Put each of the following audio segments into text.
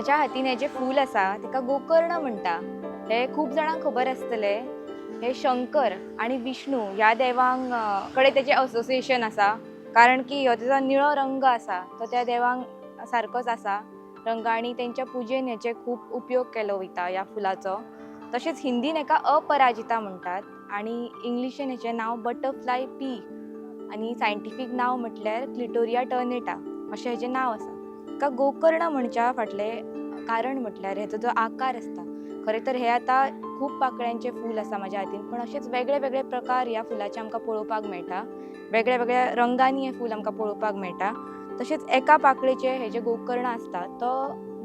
म्हाज्या हातीन हे जे फूल आसा तेका गोकर्ण म्हणटा. हे खूब जाणांक खबर आसतलें. हे शंकर आनी विष्णू ह्या देवांक कडेन तेचें असोसिएशन आसा, कारण की हो तेजो निळो रंग आसा तो त्या देवांक सारकोच आसा रंग आनी तेंच्या पुजेन हेचे खूब उपयोग केलो वयता ह्या फुलाचो. तशेंच हिंदीन हेका अपराजिता म्हणटात आनी इंग्लिशीन हेचें नांव बटरफ्लाय पी आनी सायंटिफीक नांव म्हटल्यार क्लिटोरिया टर्नेटा अशें हेचें नांव आसा. हेका गोकर्ण म्हणच्या फाटलें कारण म्हटल्यार हेचो जो आकार आसता, खरें तर हे आतां खूब पाकळ्यांचें फूल आसा म्हाज्या हातीन, पण अशेंच वेगळे वेगळे प्रकार ह्या फुलाचे आमकां पळोवपाक मेळटा. वेगळ्या वेगळ्या रंगांनी हें फूल आमकां पळोवपाक मेळटा. तशेंच एका पाकळेचें हे जे गोकर्ण आसता तो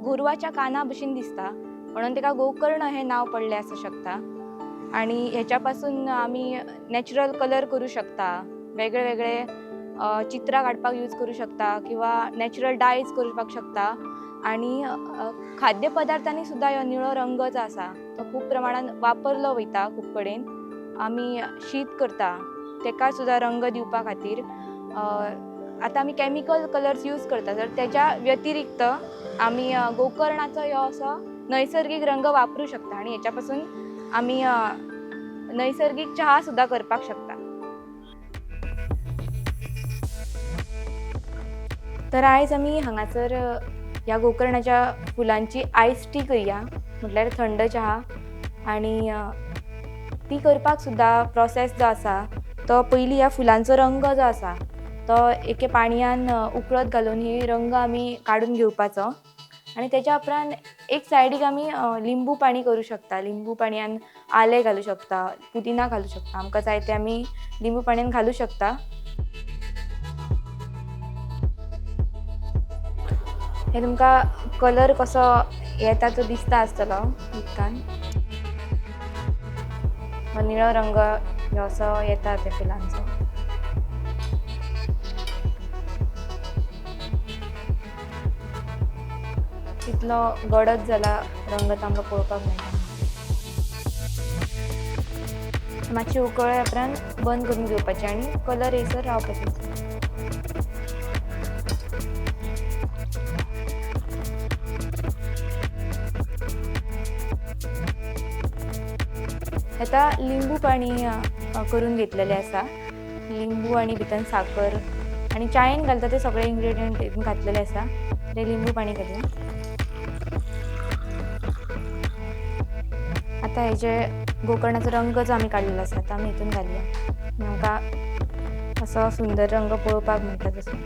गोरवाच्या काना भशेन दिसता, म्हणून तेका गोकर्ण हें नांव पडलें आसूं शकता. आनी हेच्या पासून आमी नॅचरल कलर करूं शकता, वेगळे वेगळे चित्रां काडपाक यूज करूं शकता किंवा नॅचरल डायज करपाक शकता. आनी खाद्य पदार्थांनी सुद्दां हो निळो रंग जो आसा तो खूब प्रमाणान वापरलो वयता. खूब कडेन आमी शीत करता तेका सुद्दां रंग दिवपा खातीर आतां आमी केमिकल कलर्स यूज करता, तर तेच्या व्यतिरिक्त आमी गोकर्णाचो हो असो नैसर्गीक रंग वापरूं शकता आनी हेच्या पासून आमी नैसर्गीक चहा सुद्दां करपाक शकता. तर आयज आमी हांगासर ह्या गोकर्णाच्या फुलांची आयस टी करया, म्हटल्यार थंड चहा. आनी ती करपाक सुद्दां प्रोसेस जो आसा तो पयलीं ह्या फुलांचो रंग जो आसा तो एके पाणयान उकळत घालून ही रंग आमी काडून घेवपाचो. आनी तेच्या उपरांत एक सायडीक आमी लिंबू पाणी करूं शकता. लिंबू पाणयान आलें घालूं शकता, पुदिना घालूं शकता, आमकां जाय तें आमी लिंबू पाणयान घालूं शकता. हे तुमकां कलर कसो येता तो दिसता आसतलो उदकान. हो निळो रंग हो असो येता त्या फुलांचो. तितलो गडद जाला रंग तो आमकां पळोवपाक मेळटा. मातशी उकळ्या उपरांत बंद करून घेवपाची आनी कलर येयसर रावपाचो. आतां लिंबू पाणी करून घेतलेलें आसा. लिंबू आनी भितर साकर आनी चायेन घालता ते सगळे इन्ग्रेडियंट हितून घातलेले आसा, ते लिंबू पाणी घालया. आतां हेजे गोकर्णाचो रंग जो आमी काडलेलो आसा तो आमी हितून घालया. आमकां असो सुंदर रंग पळोवपाक मेळटा तसो.